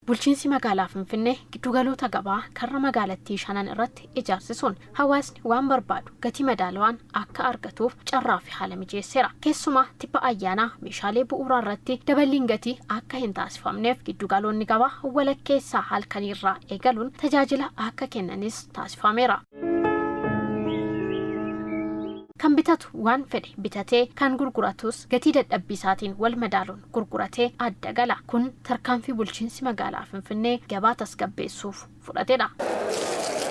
Bulchiinsi magaalaa Finfinnee giddugaloota gabaa karra magaalattii shanan irratti ijaarsisuun hawaasni waan barbaadu gatii madaalawaan akka argatuuf carraa fi haala mijeesseera. Keessumaa tibba ayyaanaa meeshaalee bu'uuraa irratti daballiin gatii akka hin taasifamneef giddugaloonni gabaa walakkeessaa halkaniirraa eegaluun tajaajila akka kennanis taasifameera. Kan bitatu waan fedhe bitatee, kan gurguratus gatii dadhabbii isaatiin wal madaaluun gurguratee adda gala. Kun tarkaanfii bulchiinsi magaalaa Finfinnee gabaa tasgabbeessuuf fudhatedha.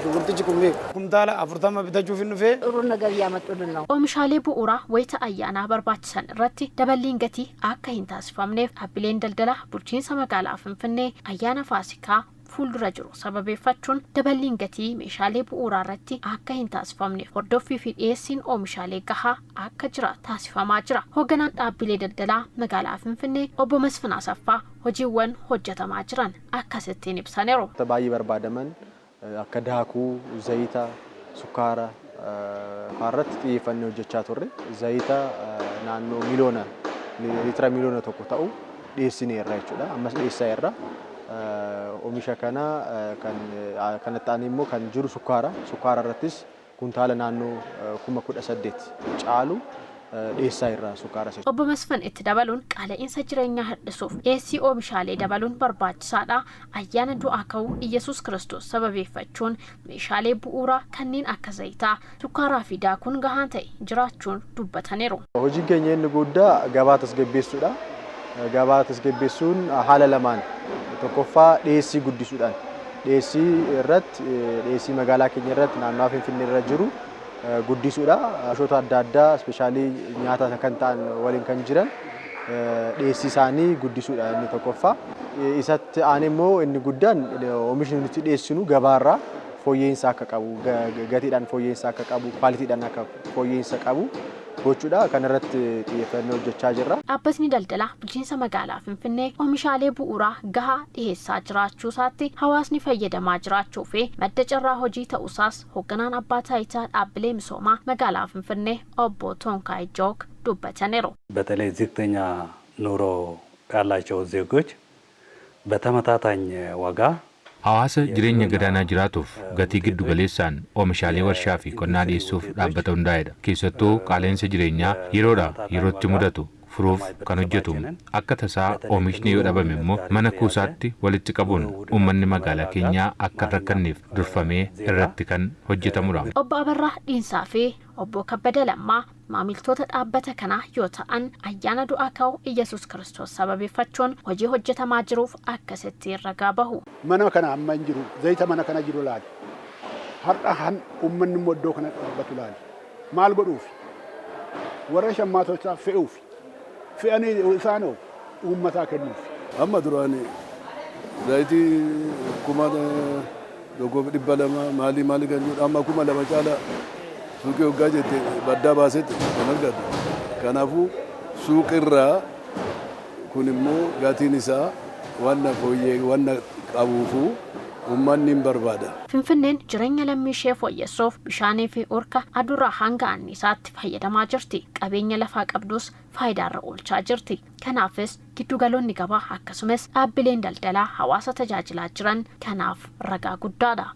Gurgurtichi kun meeqa? Kumtaala 40 bitachuuf hin dhufee. ጥሩ ነገር እያመጡልን ነው። Oomishaalee bu'uuraa wayita ayyaanaa barbaachisan irratti daballiin gatii akka hin taasifamneef dhaabbileen daldalaa bulchiinsa magaalaa Finfinnee ayyaana Faasikaa fuuldura jiru sababeeffachuun daballiin gatii meeshaalee bu'uuraa irratti akka hin taasifamneef hordoffii fi dhiyeessiin oomishaalee gahaa akka jira taasifamaa jira. Hoogganaan dhaabbilee daldalaa magaalaa Finfinnee obbo Masfin Asaffaa hojiiwwan hojjetamaa jiran akkasittiin ibsaniiru. Baay'ee barbaadaman akka daakuu, zayita, sukkaara fa'aarratti xiyyeeffannee hojjechaa turre. Zayita naannoo liitira 1 miliyoona ta'u dhiyeessineerra jechuudha. Ammas dhiyeessaa jirra. Oomisha kana kan kanatti aanee immoo kan jiru sukkaara. Sukkaara irrattis kuntaala naannoo 18,000 caalu dhiyeessaa jirra sukkaara. Obbo Masfin itti dabaluun qaala'insa jireenyaa hir'isuuf dhiyeessii oomishaalee dabaluun barbaachisaadha. Ayyaana du'aa ka'uu Iyyasuus Kiristoos sababeeffachuun meeshaalee bu'uuraa kanneen akka zayitaa, sukkaaraa fi daakuun gahaan ta'e jiraachuun dubbataniiru. Hojiin keenya inni guddaa gabaa tasgabbeessuudha. Gabaa tasgabbeessuun haala lamaan, tokkoffaa dhiyeessii guddisuudhaan, dhiyeessii irratti, dhiyeessii magaalaa keenya irratti, naannawaa Finfinnee irra jiru guddisuudha. Oomishoota adda addaa, especially nyaata kan ta'an waliin kan jiran dhiyeessii isaanii guddisuudha inni tokkoffaa. Isatti aanee immoo inni guddaan oomishni nuti dhiyeessinu gabaarraa fooyya'insa akka qabu, gatiidhaan fooyya'insa akka qabu, qualitydhaan akka fooyya'insa qabu gochuudha. Kan irratti xiyyeeffannoo hojjechaa jirra. Dhaabbatni daldalaa bulchiinsa magaalaa Finfinnee oomishaalee bu'uuraa gahaa dhiheessaa jiraachuu isaatti hawaasni fayyadamaa jiraachuu fi madda carraa hojii ta'uusaas hoogganaan abbaa taayitaa dhaabbilee misoomaa magaalaa Finfinnee obbo Toonkaay Jook dubbataniiru. በተለይ ዝቅተኛ ኑሮ ያላቸው ዜጎች በተመጣጣኝ ዋጋ Hawaasa jireenya gadaanaa jiraatuuf gatii giddu galeessaan oomishaalee warshaa fi qonnaa dhiyeessuuf dhaabbata hundaa'edha. Keessattuu qaala'insa jireenyaa yeroodhaa yerootti mudatu furuuf kan hojjetu, akka tasaa oomishni yoo dhabame immoo mana kuusaatti walitti qabuun uummanni magaalaa keenyaa akka hin rakkanneef durfamee irratti kan hojjetamudha. Obbo Abarraa Dhiinsaa fi obbo Kabbada Lammaa maamiltoota dhaabbata kanaa yoo ta'an, ayyaana du'aa ka'uu Iyyasuus Kiristoos sababeeffachuun hojii hojjetamaa jiruuf akkasitti ragaa bahu. Mana kana amma hin jiru, zayita mana kana jiru laali. Har'a han uummanni immoo iddoo kana dhaabbatu laali. Maal godhuufi? Warra shammaatotaa fe'uufi. Fe'anii isaanoo uummataa kennuufi. Amma duraan zayitii 1200 maalii maalii kan jedhu, amma 2000 caala suuqii hoggaa jette baddaa baasetti kan argatu. Kanaafuu suuqirraa kun immoo gatiin isaa wanna fooyyee wanna qabuufu uummanni hin barbaada. Finfinneen jireenya lammii ishee fooyyessuuf bishaanii fi urka aduurraa hanga anniisaatti fayyadamaa jirti. Qabeenya lafaa qabdus faayidaarra oolchaa jirti. Kanaafis giddugaloonni gabaa akkasumas dhaabbileen daldalaa hawaasa tajaajilaa jiran kanaaf ragaa guddaadha.